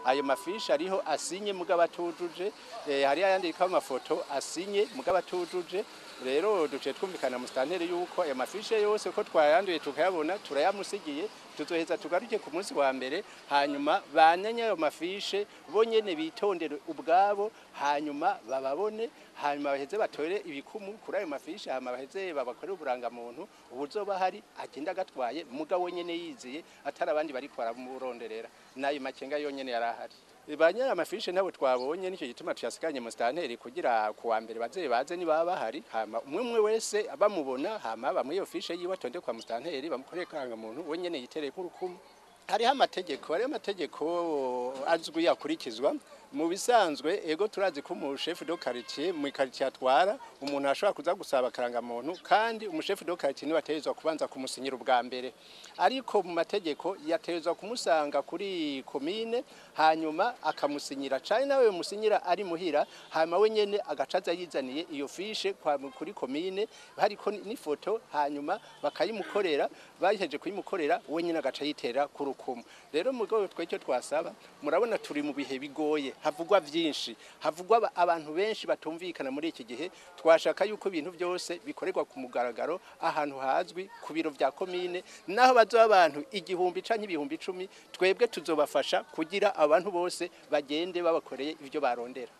Ayo mafishe ariho asinye mugabo atujuje, hariho ayandi ariko amafoto asinye mugabo atujuje. Rero duciye twumvikana musitanteri yuko ayo mafishe yose ko twayanduye tukayabona turayamusigiye, tuzoheza tugaruke ku munsi wa mbere, hanyuma banenye ayo mafishe bonyene bitondere ubwabo, hanyuma bababone, hanyuma baheze batore ibikumu kuri ayo mafishe, hanyuma baheze babakore uburangamuntu. Ubuzoba hari agenda agatwaye mugabo wenyene yiziye, atari abandi bariko baramuronderera. N'ayo makenga yonyene yarahari. Ba nyiri amafishe nabo twabonye, nicyo gituma tuyasiganye musitanteri kugira ku wa mbere baze baze niba bahari, hama umwe umwe wese bamubona, hama bamuhe iyo fishe yiwe, atonde kwa musitanteri bamukorere karangamuntu wenyene yitereye k'urukumu. Hariho amategeko azwi akurikizwa mu bisanzwe. Ego, turazi ko umushefu de quartier mu quartier atwara umuntu ashobora kuza gusaba akarangamuntu, kandi umushefu de quartier niwe ategerezwa kubanza kumusinyira ubwa mbere. Ariko mu mategeko yategerezwa kumusanga kuri komine, hanyuma akamusinyira, cane nawe musinyira ari muhira, hanyuma we nyene agacaza yizaniye iyo fishe kuri komine hariko n'ifoto, hanyuma bakayimukorera. Baheje kuyimukorera, we nyene agaca yitera ku rukumu. Rero mu rwego twe icyo twasaba, murabona turi mu bihe bigoye, havugwa vyinshi, havugwa abantu benshi batumvikana. Muri iki gihe twashaka yuko ibintu byose bikorerwa ku mugaragaro, ahantu hazwi, ku biro vya komine. Naho bazoba abantu 1000 canke 10.000, twebwe tuzobafasha kugira abantu bose bagende babakoreye ivyo barondera.